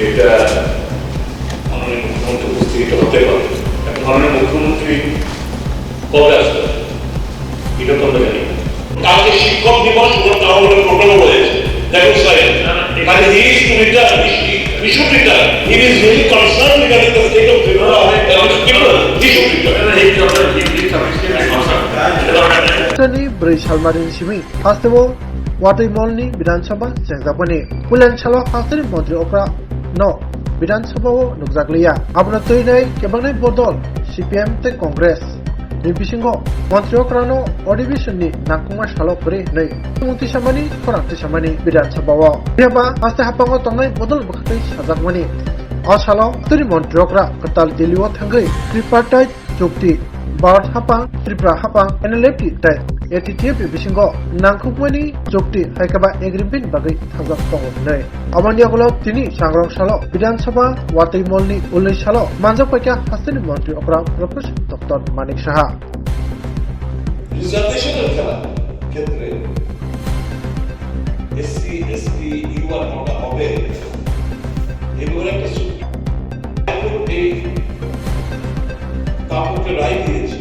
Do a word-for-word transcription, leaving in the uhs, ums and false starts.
এটা মাননীয় মুখ্যমন্ত্রী উপস্থিত হতে পারে। এখন মাননীয় মুখ্যমন্ত্রী কবে আসবেন, এটা তো আমরা জানি না। কালকে শিক্ষক দিবস, ওনার কারণ হলো প্রোটোকল রয়েছে। দেখুন স্যার, মানে he is to return, he, he should return. He is really concerned regarding the state of Tripura and his people. He should return. রাজধানী ব্রৈ সালমারিনি simi hasteo watwi molni Bidhan Sabha chengjakmani. Puila salo hasteni montri okra no Bidhan Sabha o nukjakliya. Abono twinai kebangnai bodol C P M tei Congress ni bisingo montri okra no odibisonni nangkukma salo kwrwi hwnwi mung tisamani khorang tisamani Bidhan Sabha o. Phiya ba haste haphango tongnai bodol bwkhaktwi sajakmani. O salo twini montri okra kwtal Delhi o thangwi tripartite chukti Bharat haphang, Tripura haphang, N L F T tei A T T F ni bisingo nangkukmani chukti hai khe ba agreement bagwi thajak tongo hwnwi. Aboni yagulo tini sangrong salo Bidhan Sabha watwi molni ulni salo manjak paikha hasteni montri okra Professor Doctor Manik Saha. রিজার্ভেশনের খেলা ক্ষেত্রে SC, ST, UR কোটা হবে, এই ব্যাপারে একটা supreme court এই কাপড়কে রায় দিয়েছে।